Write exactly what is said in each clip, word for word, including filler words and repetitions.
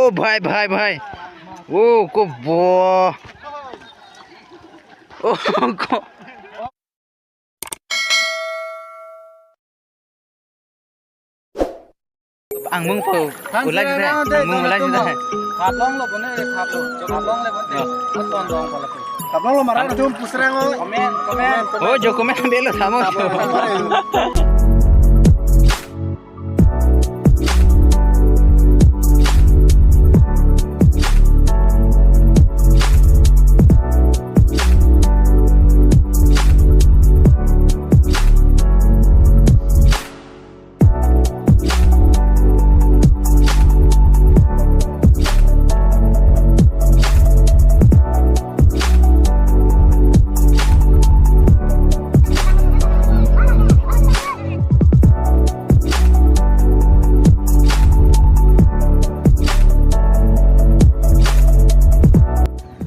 Oh, bhai, bhai, bhai. Oh, ko bo. Oh, ko. Angmung po. Ulai jida. Angmung ulai jida. Hablong lo bone, hablo. Jo hablong le bone. Hablong lo bone. Hablong lo mara tum pusrang o. Comment, comment. Oh, jo comment belo samo.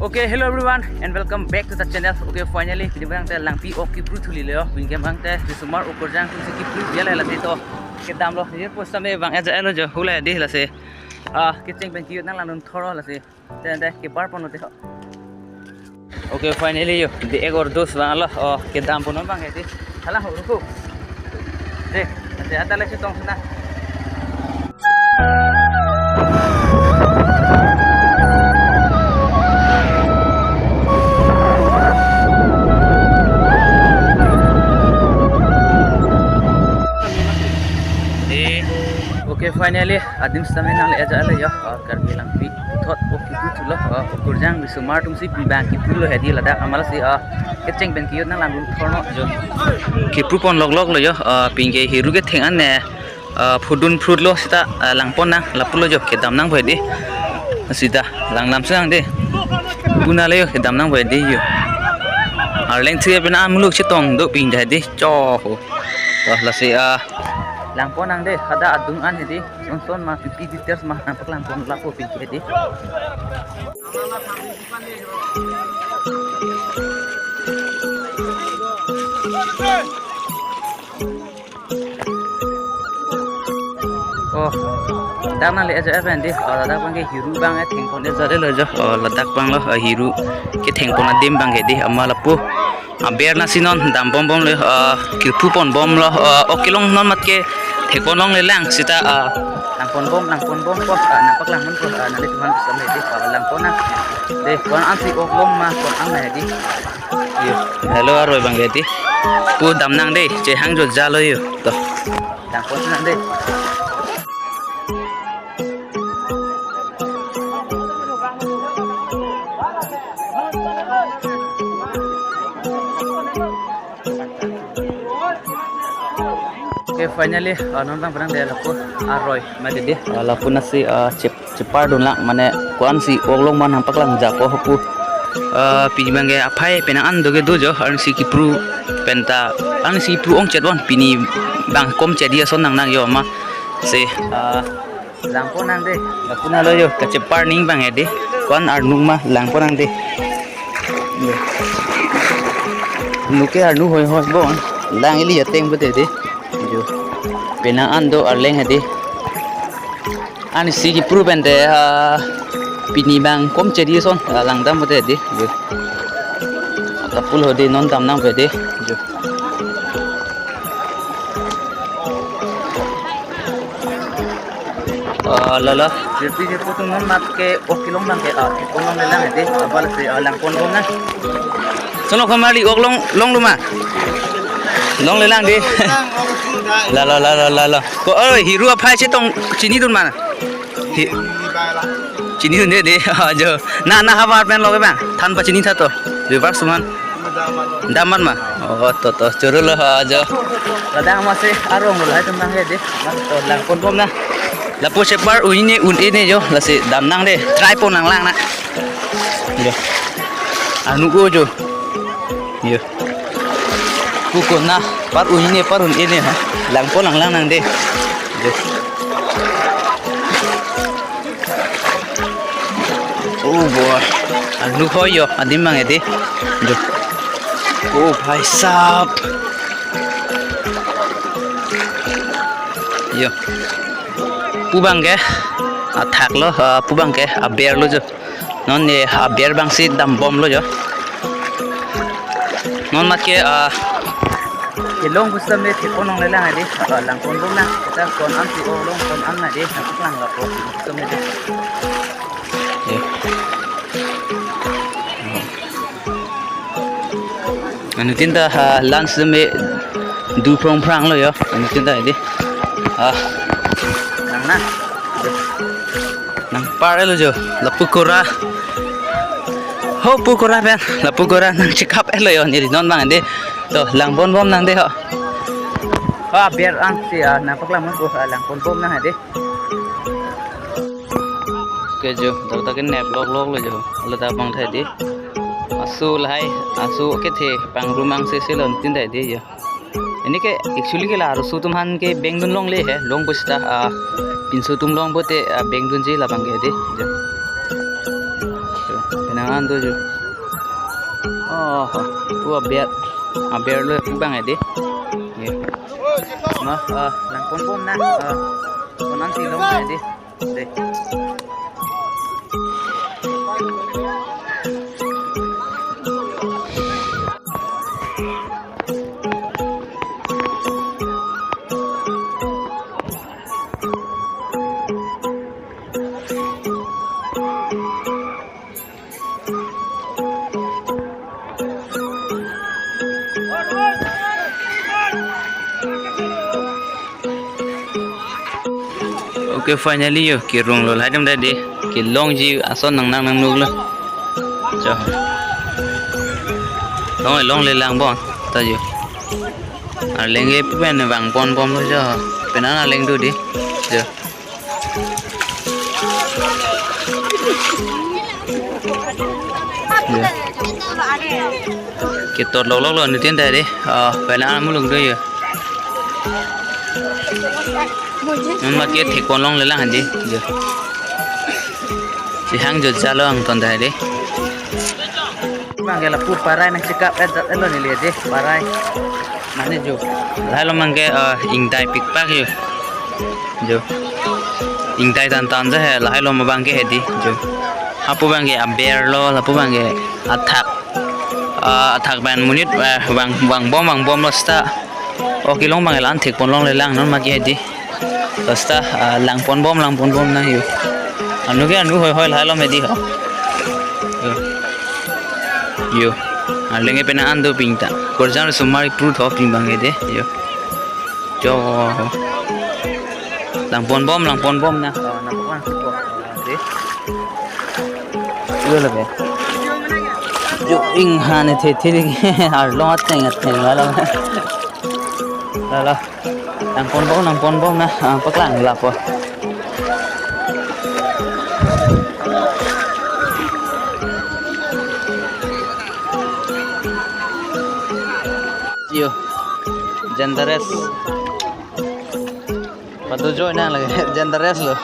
Okay, hello everyone and welcome back to the channel. Okay, finally, pini abang te Langpi ok kipru thuli le yo. Pini abang te Bisomar Okorjang atumsi kipru dia le lasi to. Kedam lo, ye post me bang aja lo jo hula di lasi. Ah, kecheng pen kiyut nanglang dun thor lo lasi. Te te kebar pon lo te ho. Okay, finally yo, di ek or dos bang lo. Oh, kedam pon bang ke di. Hala ho ruko. De, de ada le chetong sana. Eh, okay, finally, adim sitame nangle aja le yo, ah, Karbi Langpi puthot ok kipru thulo, ah, Okorjang Bisomar atumsi pini abang kipru lo hedi ladak amat lasi, ah, kecheng pen kiyut nanglang dun thor lo jo. Kipru pon lok lok lo yo, ah, pini ke hiru ketheng an ne, ah, phudun phrut lo seta, ah, lang pon nang, lapu lo jo kedam nang bhai di. Seta lang lam sang di. Puna le yo kedam nang bhai di yo. Arleng thri pen an muluk chetong do pini dah di. Cho ho. Wah, lasi, ah, lang pon nang de, hadak adung an hedi. Son son ma pipi details ma nangpaklang pon lapu pini ke di. Oh, dak nangle aja pen di. Oh, ladak abang ke hiru abang ke thengpon aja le lo jo. Oh, ladak abang lo, ah, hiru kethengpon adim abang ke di amat lapu. Aber nasi non dam bom bom le, ah, kipru pon bom lo, ah, ok kelong non mat ke thengpon longle lang seta, ah, lang pon bom, lang pon bom ko, ah, nangpaklang pon ko, ah, nanglitum aphan sitame di, ah, lang pon nang. De, ko-an ansi ok long ma, ko-an nang di. Yo, hello aroi abang ke di. Pu dam nang de, chehang jo ja lo yo. To. Lang pon nang de. Okay, finally, ah, non bang pernah de lapu aroi mati de. Ah, lapu nasi, ah, chep-, chepar dun lang, mane ko-ansi ok long ma nangpaklang ja ko ho pu. Ah, pini abang ke aphai penang an do ke do jo, ansi kipru penta, ansi kipru ong chet bon, pini abang kom chet di ason nang nang yo ma. Si, ah, lang pon nang de, lapu na lo yo, kachepar ning abang ke di. Ko-an arnu ma, lang pon nang de. Yo. Nu ke arnu hoi hoi bon, lang ili ateng bete de. Yo. Penang an do arleng ke di. Ansi kipru pente, ah, pini abang kom chet di ason, ah, lang dam bete di. Yo. Kapu lo di non dam nang bete di. Yo. Ah, lalo. Jirpi jirpi atum non mat ke ok kelong abang ke, ah, ok long le lang di, abang si, ah, lang pon bom nang. Sono kemari ok long, long lo ma. Longle lang di. Lalo, lalo, lalo. Ko, oi, hiru aphai chetong chini dun ma. Hi-, chini dun de di. Ah, jo. Na, na havar pen lo ke bang. Than pachini tha to. Viewers atum aphan. Dam man ma. Oh, to, to, choro lo, ha, jo. Ladak amatsi arong lo, hai tum nang he di. Nang to lang pon bom nang. Lapu chepar un-e ne, un-e ne jo. Lasi dam nang de. Try pon nang lang nang. Jo. Arnu ko jo. Jo. Ko ko na, par un-e ne, par un-e ne ha. Lang pon lang lang nang de. Jo. Oh boy. Arnu hoi yo, adim abang ke di. Jo. Oh bhai sahab. Yo. Pu abang ke. Athak lo, ah, pu abangke aber lo jo. Non ne aber abangsi dambom lo jo. Non mat ke, ah, kelong pusitame thekpon longle lang hedi. Ah, langponbom nang. Kita kon an si o long kon an nang hedi. Nangpaklang lapo pusitame hedi. Ya. Anuttin ta, ah, lunch tame do phrong phrang lo jo. Anuttin ta hedi. Ah. Nang na. Nangpar lo jo. Lapu kora. Ho pu kora pen. Lapu kora nangchekap lo jo. Neli non abang hedi. To langponbom nang hedi ho. Ho aber an si, ah, nangpaklang mo ko, ah, langponbom nang hedi. Ke jo, dak ta kenep lok lok lo jo. Hala ta abang thai hedi. Aso lahai, aso kethe pangrum angse se lo anuttin thai hedi jo. Ini ke actually ke la arloso atum aphan ke bengdun longle he, long pusita, ah, pinso atum long pote, ah, bengdunji labangke hedi jo. Jo, penang an do jo. Oh, pu aber, aber lo pu abang hedi. Ya. Ma, ah, langponbom nang, ah, kon an si long hedi. Dei. Okay, finally jo, kerung lo lahai atum ta hedi. Kelongji ason nang nang nang nuk lo. Jo. Long longle lang bon ta jo. Arleng ke pen vangponbom lo jo. Penang arleng do hedi. Jo. Ya. Ketot lok lok lo anuttin ta hedi. Oh, penang mulung do jo. Non mat ke thekpon longle lang hedi. Jo. Chehang jo jalo angton ta hedi. Abangke lapu parai nangchekap et jat et lo neli hedi, parai. Mane jo. Lahai lo abangke, eh, ingdai pikpak jo. Jo. Ingdai tan tan je he, lahai lo abangke hedi, jo. Hapu abangke aber lo, lapu abangke athak. Eh, athak pen monit, eh, vang, vangbom, vangbom lo seta. O kelong abang la-an thekpon longle lang non mat ke hedi. Basta, ah, langponbom, langponbom nang jo. Anu ke anu hoi hoi lahai lo hedi ho. Jo. Jo. Arleng ke penang an dopik ta. Korjang sumar ipru tho pik abang hedi. Jo. Jo. Langponbom, langponbom nang. Oh, nangpaklang si po. Hedi. Jo labe. Jo inghan the the lagi. Arlong ateng ateng lo. Lo lo. Langponbom, langponbom nang. Ah, paklang lapo. Jo. Gender rest. Pado join nang lagi. Gender rest lo.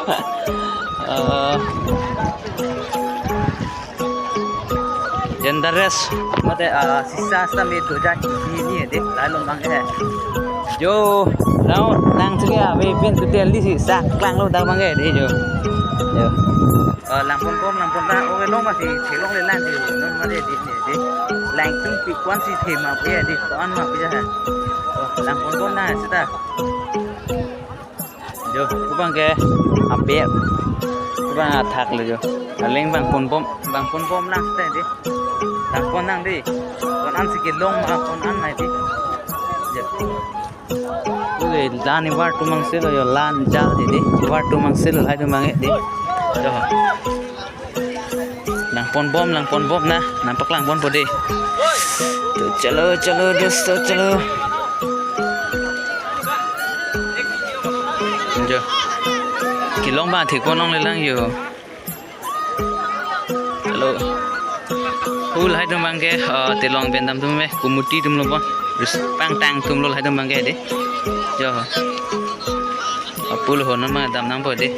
Eh, gender rest. Mate, ah, sisa sita me doja hini hedi. Lahai lo abangke. Jo, nang nang chike ave pen tu tel di si sak lang lo dak abangke hedi jo. Jo. Eh, langponbom, langponbom. Okay, long masi theklongle lang hedi. Non mate hedi hedi. Lang tum pi kwan si the ma pu hedi. Kwan ma pu ja. Oh, langponbom nang sita. Jo, pu abangke aber, pu abang athak lo jo. Arleng vangponbom, vangponbom nang seta hedi. Vangpon nang hedi. Kon an si kelong ma kon an nang hedi. Jo. Ui, la-an ivar atum angse lo jo, la-an jal hedi. Ivar atum angse lo lahai atum abang hedi. Jo. Langponbom, langponbom nang, nangpaklangponpo dei. To chalo, chalo, dosto, chalo. Jo. Kelong abang thekpon longle lang jo. Hello. Hu lahai atum abangke, eh, telong pen dam atum me, kumuti atum lo bon. Ris pangtang atum lo lahai atum abangke dei. Jo. Apul ho non abang dam nangpo dei.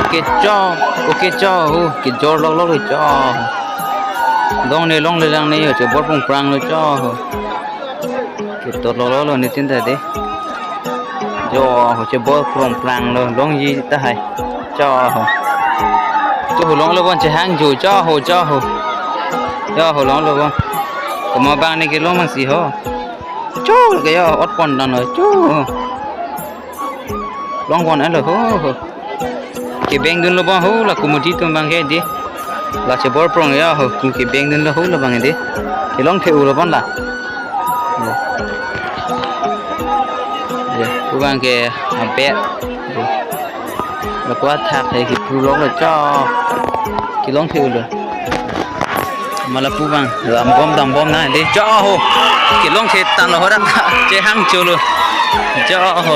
Okay, cho. Okay, cho. Hu, kejor lok lok lo, cho. Longle, longle lang ne yo, chebor prong prang lo cho ho. Ketot lo lo lo nitin ta de. Cho ho, chebor prong prang lo, longji tahai. Cho ho. Cho ho, longlo bon chehang jo, cho ho, cho ho. Cho ho, longlo bon. Komat abang ne kelong mang si ho. Cho ke yo, ot pon dan lo, cho ho. Long pon alo ho ho. Kebeng dunlo bon ho, la committee atum abang ke de. La chebor prong ya ho, ku kebeng dunlo ho labang de. Kelong the-o lo bon la. Ya. Ya, pu abang ke abe. Ya. La kua thak he kipru lok lo cho. Kelong the-o lo. Mala pu abang, dambom dambom na de. Cho ho. Kelong the tang lo ho rak. Chehang cho lo. Cho ho.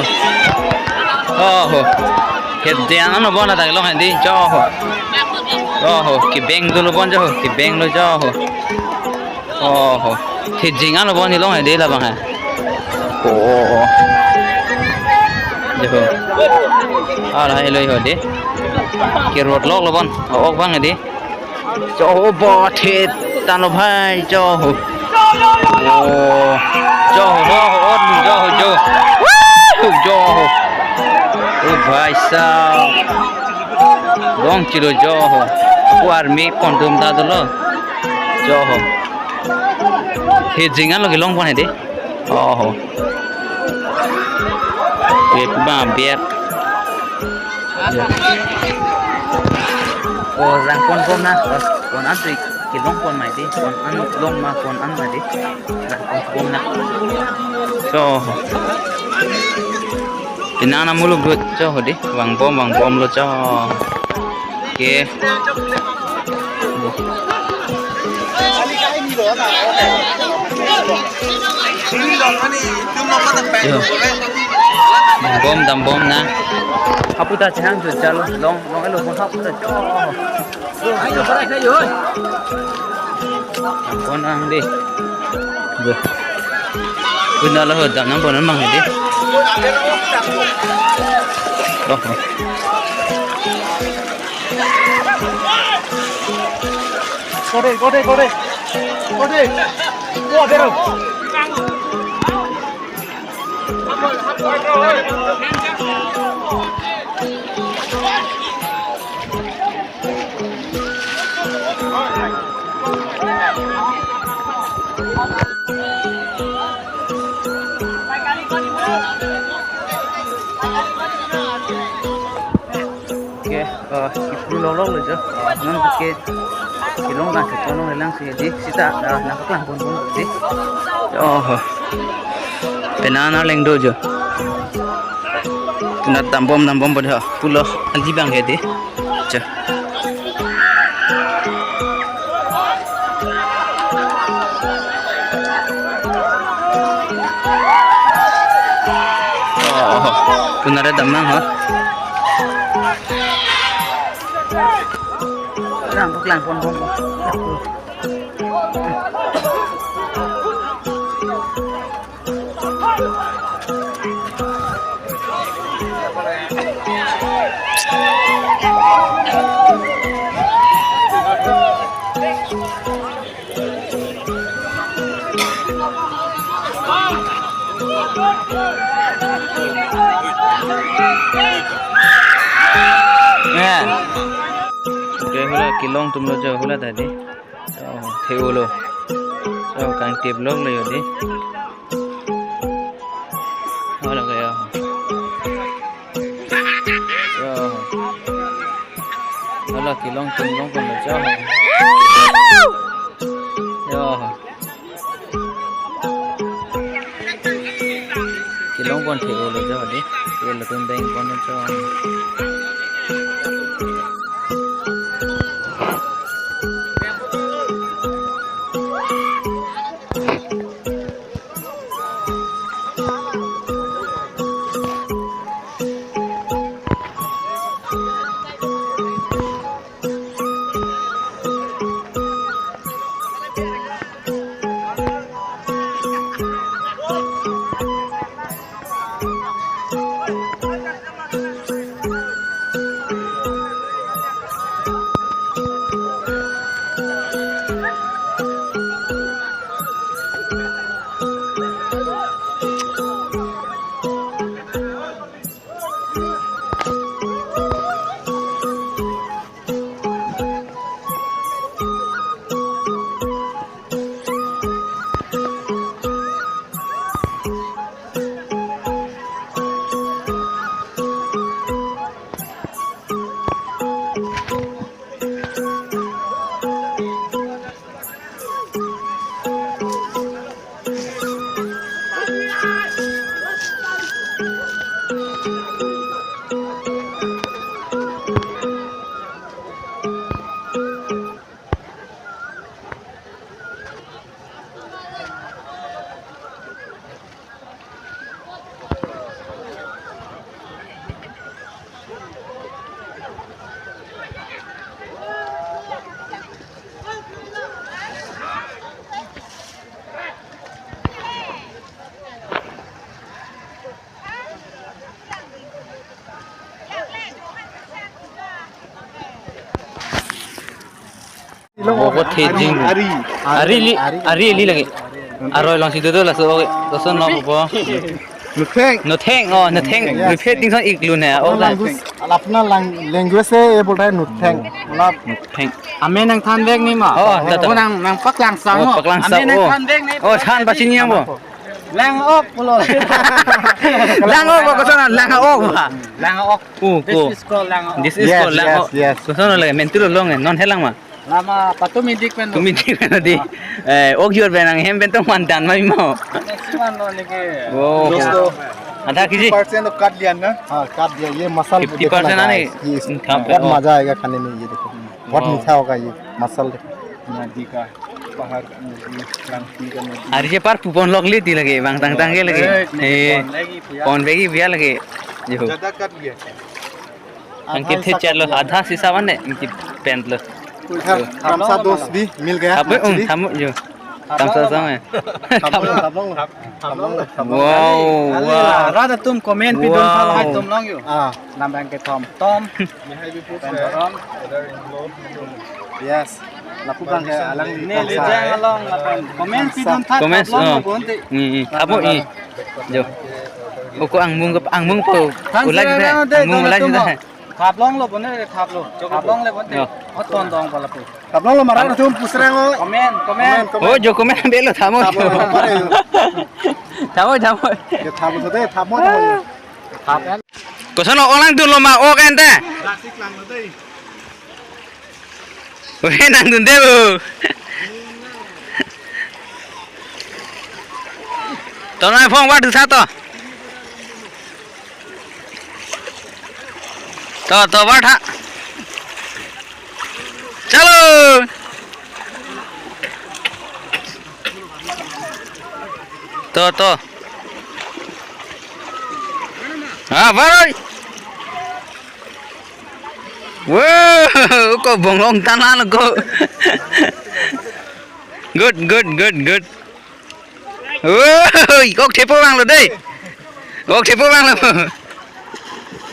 Cho ho. He diang ano bon la ta kelong he de. Cho ho. Cho ho. Kebeng dunlo bon cho ho. Kebeng lo cho ho. Cho ho. Thejing ano bon kelong he de labang he. Oh, oh, oh. Cho ho. Ar hai lo ho de. Kerot lok lo bon. Ok abang he de. Cho ho, bo the tang lo bhai, cho ho. Oh, cho ho, cho ho, ot lu cho ho, cho. Woo! Cho ho. Oh, bhai sahab. Long chilo cho ho. Ko army pon atum ta dolo. Cho ho. He jingan lo kelong pon he de. Oh ho. Ke ba biak. Ya. Oh, rang pon pon na. Oh, pon an tu kelong pon mai de. Pon an long ma pon an mai de. Rang pon pon na. Cho. Pinang na muluk dut cho ho de. Vangbom, vangbom lo cho. Oke. Yo. Dambom, dambom na. Hapu ta chehang tu chalo, long, long elo pon hapu ta cho. Dambom nang de. Go. Puna lo ho, dam nang pon mang de. Go. Go de, go de, go de. Go de. Go de. Oke, eh, kipru lolok lo jo. Non ke kelong lang si, kelong lang si di. Sita, eh, nangkok lang pon pon di. Oh. Penang na leng do jo. Penang dambom dambom pada pulo anti bang ke di. Jo. Oh, oh. Puna re damnang ha. Lang, lang, pon, pon, pon. Nge. Oke, hula kelong atum lo jo, hula tadi. Cho, the-o lo. Cho, kangtip lok lo yo di. Hula ke yo. Cho. Hula kelong atum long pon lo cho. Yo. Kelong pon the-o lo jo di. Ke latum beng pon cho. Oko thejing. Ari. Ari li, ari li lagi. Aroi alongsi dodo laso, okay. Laso no po. Nutheng. Nutheng, oh, nutheng. Yes. Riphe ting son iklu ne. Oh, language, apna lang-, language se ye bolta hai nutheng. Matlab nutheng. Amen nangthanvek ne ma? Oh, ta, ta. Oh, nang, nangpaklangsam. Oh, paklangsam. Amen nangthanvek ne? Oh, than pachini nangpo. Lang-ok pulo. Lang-ok ba, koson lang-ok ba? Lang-ok. Oh, ko. This is called lang-ok. This is called lang-ok. Yes, yes, yes. Koson lagi, mentu lo long, eh, non helang ma? Lama patum idik pen. Tum idik pen di. Ah. Eh, ok jor pen nanghem pen to mandan ma imo. Next one lo neke. Oh. Dosto. Ada kiji? Fifty percent तो काट लिया ना? हाँ, काट दिया। ये मसाला fifty percent देखो ना, guys। ये बहुत मजा आएगा खाने में, ये देखो। बहुत मीठा होगा ये मसाला। नदी का, पहाड़ का नदी, लंगटी का नदी। Ari je par pupon lok li ti lagi, bang tang tang ke lagi. Eh, eh, pon lagi, puya. Pon lagi, puya lagi. Jo. ज्यादा काट लिया। Angkit thechar lo, adha sisa wan ne, angkit pant lo. इधर तमसा दोस्त भी मिल गया। Thapo, um, actually। Thapo jo. Tamsa sang eh. Thapo, thapo, thapo, thapo। Wow, wow. Rat atum comment pidun tha, wow, atum long yo. Ah. Lam bang ke Tom Tom. Yes. Lapu bang ke alang ne le jang along lapen comment pidun tha. Comment, thapo, oh, bonte. Hmm, hmm. Thapo i. Jo. Oko angmung ke, angmung po. Than ulai sira kita, nang de, angmung don ulai atum kita. Mo. Thaplong lo bonte, thaplo. Thaplong le bonte. Yo. Oton dong pala po. Thaplong lo maran atum pusrang o. Comment, comment. Comment, comment. Oh, jo comment belo thamo. Thamo, thamo, thamo. Thamo, thamo. Ye thamo, thamo, thamo. Thap. Koson olang dun lo ma ok ente. Plastic lang lo dei. Weh, nangdunde bo. Tonai phong var du tha to. To, to, var tha. Chalo. To, to. Ah, var oi. Wow, ko bonglong tanan ko. Good, good, good, good. Wow, kok thepo bang lo dei. Kok thepo bang lo.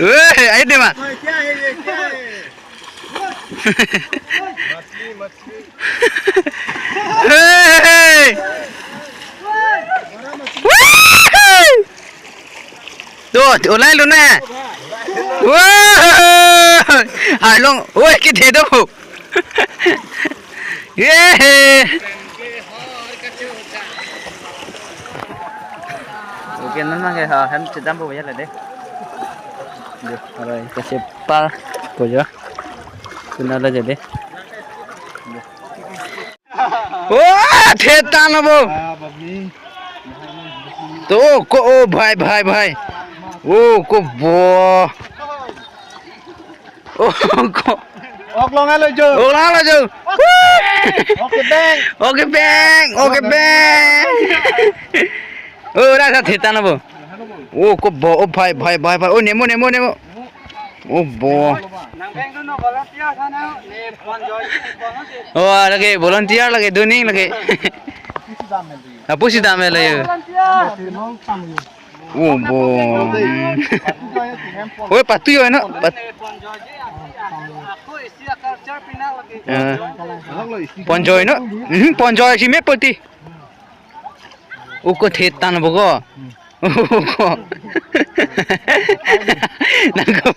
Wow, ayo dei ma. Hey! Woohoo! To, olai lo na. Woohoo! Arlong, oi, kethe do. Yehe! Okay, non mang ke ha, hem chedam po ya la dei. Yo, arai, kasih par po ya. Suna la jadi. Oh, thetan abo. To ko, oh, bhai, bhai, bhai. Oh, ko bo. Oh, ko. Ok long lo jo. Ok long lo jo. Okay, bang. Okay, bang. Okay, bang. Oh, ra sa thetan abo. Oh, ko bo, oh, bhai, bhai, bhai, bhai. Oh, nemo, nemo, nemo. Oh, bo. Nang bang do no volunteer tha na, ne Ponjoy, ne Ponjoy. Oh, lagi volunteer lagi doning lagi. Apu si dam lo yo. Volunteer. Oh, bo. Oi, patu yo no. Pat- Ne Ponjoy ji, aku isi culture pina lagi. Eh. Ponjoy no. Hmm, Ponjoy si me poti. Uko thetan bo ko. Uko. Nangko